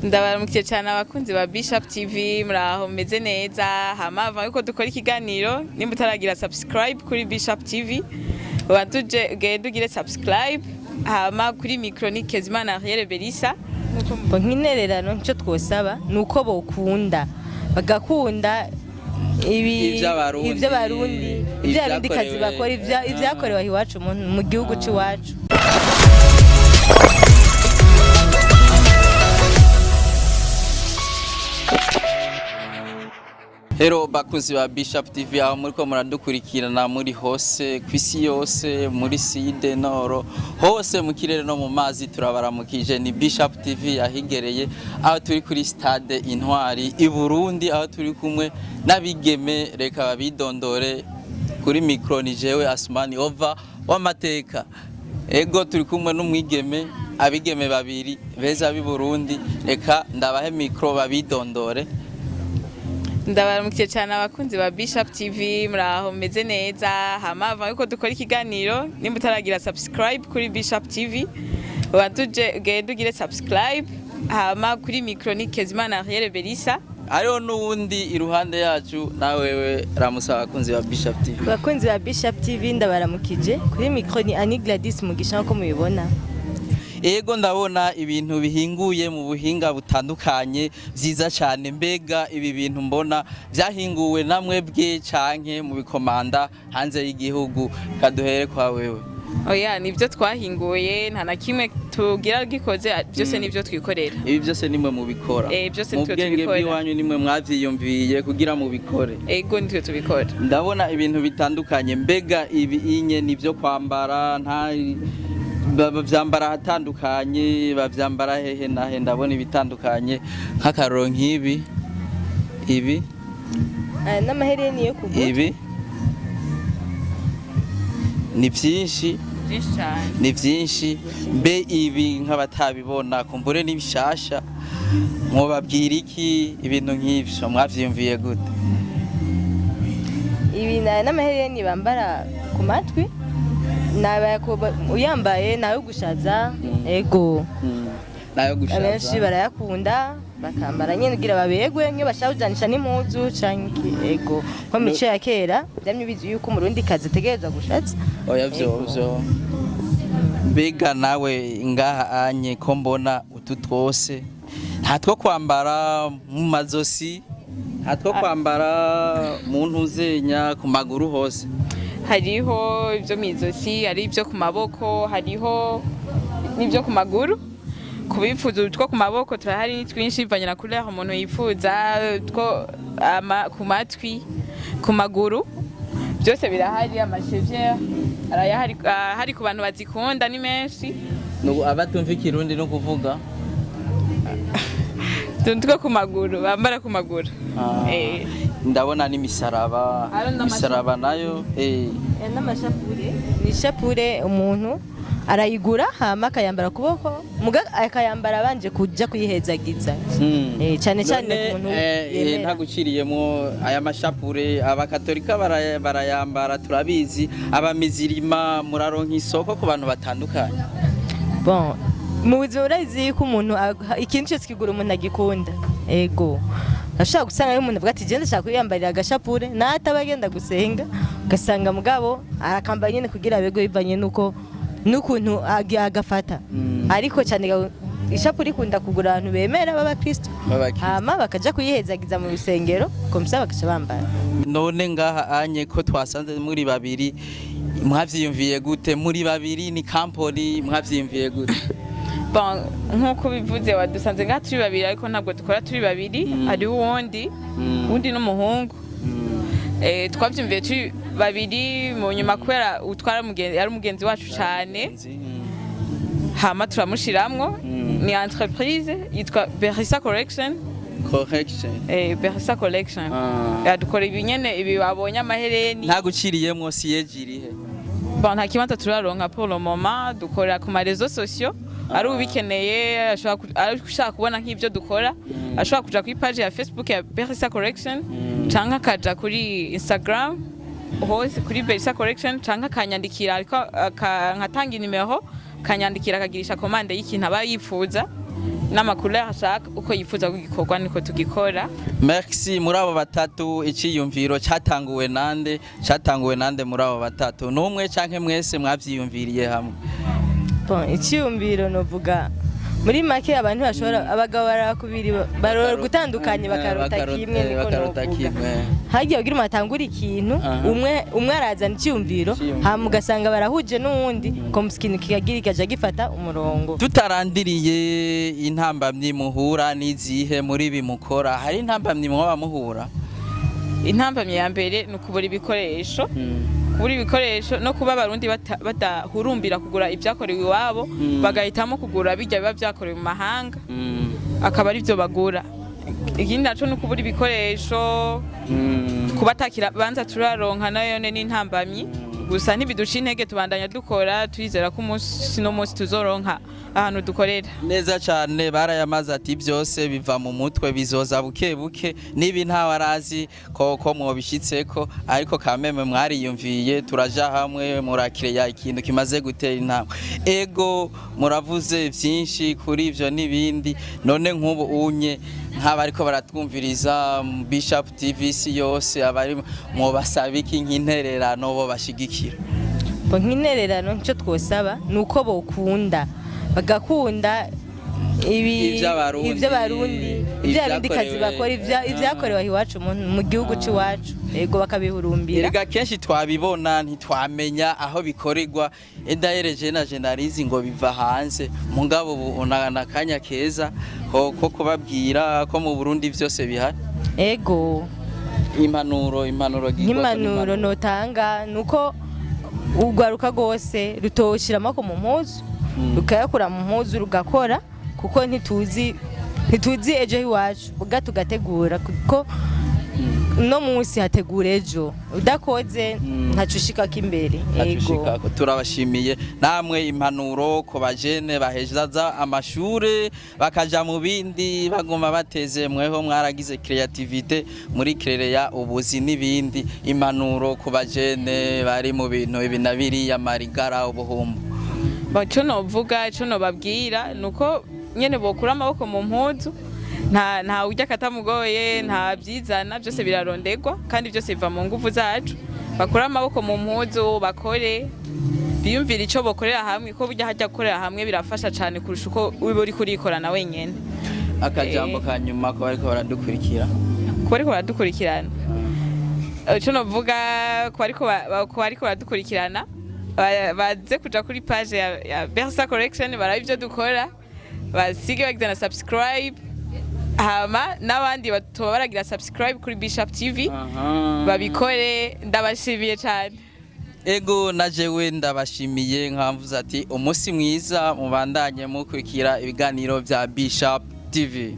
Ndabaramukiye cyane abakunzi ba Bishop TV, muraho, meze neza. Hama yuko dukora ikiganiro, nimba utaragira subscribe kuri Bishop TV, watuje ugende ugire subscribe. Hama kuri micro ni Kezimana Ariel Belisa. Bo nk'intererano, nicyo twosaba ni uko bokunda, bagakunda ibi Ivy'Abarundi, ivy'Abarundi, ivy'Abarundikazi ivyakorewe- bakora, ivyakorewe iwacu mu gihugu c'iwacu. Hello bakunzi ba Bishop TV, aho muriko muradukurikirana muri hose kwisi yose, muri sud, nord, hose mu kirere no mu mazi, turabaramukije. Ni Bishop TV ahigereye aho turi kuri stade Intwari i Burundi, aho turi kumwe n'abigeme. Reka babidondore. Kuri micro ni jewe Asmani Over w'amateka. Ego, turi kumwe n'umwigeme, abigeme babiri beza b'i Burundi. Reka ndabahe micro babidondore. Ndabaramukiye cyane abakunzi ba Bishop TV, muraho, meze neza. Hama yuko dukora ikiganiro, nimba utaragira subscribe kuri Bishop TV, watuje ugende ugire subscribe. Hama kuri micro ni Kezimana Ariel Belisa. Hariho n'uwundi iruhande yacu. Nawewe ramusa abakunzi ba Bishop TV. Abakunzi ba Bishop TV, ndabaramukije. Kuri micro ni Annie Gladys Mugisha, nkuko mubibona. Ego, ndabona ibintu bihinguye mu buhinga butandukanye, byiza cyane. Mbega ibi bintu mbona byahinguwe namwe bwe canke mu bikomanda hanze y'igihugu? Kaduhere kwa wewe. Oya, nibyo twahinguye, nta na kimwe tugira gikoze, byose nibyo twikorera. Ibi byose nimwe mubikora? Eh, byose mu nitwe bwenge tubikora. bw'iwanyu nimwe mwavyiyumviye kugira mubikore? Ego, nitwe tubikora. Ndabona ibintu bitandukanye. Mbega ibi inye nibyo kwambara, nta bavyambara ahatandukanye, bavyambara hehe na he? Ndabona ibitandukanye, nk'akaroro nk'ibi ibi. Aya n'amahereni yo kugura. Ibi ni byinshi. Byinshi cyane. Ni byinshi. Mbe ibi nk'abatabibona, kumbure n'ibishasha, mwobabwira iki? Ibintu nk'ivyo mwavyiyumviye gute? Ibi n'amahereni bambara ku matwi, uyambaye nawe gushaza, ego. Nayo Abenshi gushaza. barayakunda, bakambara nyine kugira babegwe nk'iyo bashaka kujanisha n'impuzu canke iki, ego, nko mu mico ya kera vyamye bizi yuko umurundi kazi ategerezwa gushaza. Oya, vyo mbega nawe ngaha anye ko mbona utu twose, nta two kwambara mu mazosi, nta two kwambara mu ntuzenya, ku maguru hose? Hariho ibyo mu izosi, hari ibyo ku maboko, hariho n'ibyo ku maguru. Ku bifuza utwo ku maboko turahari, ni twinshi, bivanye na couleur umuntu yifuza, two ku matwi, ku maguru, byose birahari. Amachevillères arayahari, ahari ku bantu bazikunda, ni menshi. Nubu abatumva ikirundi no kuvuga? Utuntu two ku maguru, bambara ku maguru. Ah. Ndabona n'imisaraba. Hariho Imisaraba nayo. Aya n'amashapure, ni ishapure umuntu arayigura hama akayambara kuboko, muga akayambara abanje kuja kuyihezagiza. Cane cane None, ku muntu yemera. Ntaguciriyemo, aya mashapure abakatolika barayambara turabizi, abamizirima. Muraronka isoko ku bantu batandukanye? Bon, mu buzima urazi yuko umuntu ikintu cyose kigura umuntu agikunda. Ego, ashobora gusanga ari umuntu avuga ati: "Genda, ndashaka kwiyambarira agashapure," nataba agenda gusenga, ugasanga mugabo arakambara nyine kugira abego, bivanye nuko n'ukuntu agafata. Ariko cyane ishapure ikunda kugura abantu bemera b'abakristo. B'abakristo. Hama bakaja kuyihezagiza mu rusengero, comme ça bakaca bambara. None ngaha anye ko twasanze muri babiri, mwavyiyumviye gute? Muri babiri, ni kampani, mwavyiyumviye gute? Bon, nk'uko bivuze, wadusanze ngaha turi babiri, ariko ntabwo dukora turi babiri. Hariho uwundi, uwundi n'umuhungu. Twavyumviye turi babiri, mu nyuma kubera utwara umugenzi, yari umugenzi wacu cane, hama turamushiramwo. Ni entreprise yitwa Berisa Collection. Correction. Berisa Collection. Ah. Dukora ibi nyene, ibi babonye, amahereni. Ntaguciriyemwo, siège irihe? Bon, nta kibanza turaronka pour le moment. Dukora ku ma réseaux sociaux. Ari ubikeneye, ashobora ari ushaka kubona nk'ibyo dukora, ashobora kuja kuri page ya Facebook ya Berisa Collection, canke akaja kuri Instagram hose kuri Berisa Collection, canke akanyandikira, ariko nkatanga inimero, akanyandikira akagirisha commande y'ikintu aba yifuza. N'amakuru ashaka, uko yifuza ko gikorwa niko tugikora. Merci. Muri abo batatu, iciyumviro cyatanguwe nande? Cyatanguwe nande muri abo batatu? Numwe canke mwese mwavyiyumviriye hamwe? Bon, icyiyumviro novuga muri make, abantu bashobora, abagabo barakubiri barora gutandukanye, bakarota kimwe, niko bakarota novuga. Kimwe. Hagiye kugira umuntu atangura ikintu, umwe umwe arazana icyiyumviro, hama ugasanga barahuje n'uwundi, comme ikintu kikagira kikaja gifata umurongo. Tutarandiriye, intambamyi muhura n'izihe muri ibi mukora? Hari intambamyi mwoba muhura? Intambamyi ya mbere ni ukubura ibikoresho, kubura ibikoresho no kuba Abarundi badahurumbira kugura ibyakorewe iwabo, bagahitamo kugura bijya biba byakorewe mu mahanga, akaba ari byo bagura. Ikindi naco ni ukubura ibikoresho, kuba atakira banza turaronka nayone n'intambamyi. Gusa ntibiduca intege, tubandanya dukora, twizera ko umunsi n'umunsi tuzoronka ahantu dukorera. Neza cyane. Barayamaze ati byose biva mu mutwe, bizoza buke buke. Niba ntawe arazi ko mwobishyitseko, ariko kameme mwariyumviye, turaja hamwe, murakireya ikintu kimaze gutera intambwe. Ego, muravuze byinshi kuri ibyo n'ibindi. None nk'ubu unye nk'abariko baratwumviriza Bishop TV isi yose, abari mwobasaba iki nk'intererano bo bashigikira? Bo, nk'intererano nicyo twosaba ni uko bokunda, bagakunda ibi Ivy'Abarundi, ivy'Abarundi, ivy'Abarundikazi ivyakorewe- bakora, ivyakorewe iwacu mu gihugu c'iwacu, yego, bakabihurumbira. Erega kenshi twabibona ntitwamenya aho bikorerwa. Edahereje na jenarizi ngo biva hanze, mugabo ubu na kanya keza ko kubabwira ko mu Burundi vyose bihari. Ego. Impanuro gigwa ko Nk'impanuro notanga ni uko urwaruka rwose rutoshira amaboko mu mpuzu, rukayakura mu mpuzu, rugakora, kuko ntituzi ejo h'iwacu. Ubwa tugategura, kuko no munsi hategura ejo, udakoze ntaco ushikako imbere. Ego. Atushikako. Turabashimiye. Namwe, impanuro ku bajene bahezaza amashure bakaja mu bindi, baguma bateze, mweho mwaragize créativité muri créer ubuzi n'ibindi. Impanuro ku bajene bari mu bintu ibi na biriya, marigara, ubuhumbu? Ico novuga, ico nobabwira ni uko nyene bokura amaboko mu mpuzu. Nta urya katamugoye, nta byizana, byose birarondegwa kandi byose biva mu nguvu zacu. Bakure amaboko mu mpuzu, bakore, biyumvire ico bokorera hamwe, ko burya hajya gukorera hamwe birafasha cane kurusha uko uba uriko urikorana wenyene. Akajambo ka nyuma ko bariko baradukurikira? Kuba ariko baradukurikirana, ico novuga ku bariko baradukurikirana, baze kuja kuri page ya Bersa Collection, barabe ivyo dukora, basige bagize na subscribe, hama n'abandi batoba baragira subscribe kuri Bishop TV babikore. Ndabashimiye cyane. Ego, na jewe ndabashimiye, nkamvuze ati umunsi mwiza, mubandanye mukurikira ibiganiro bya Bishop TV.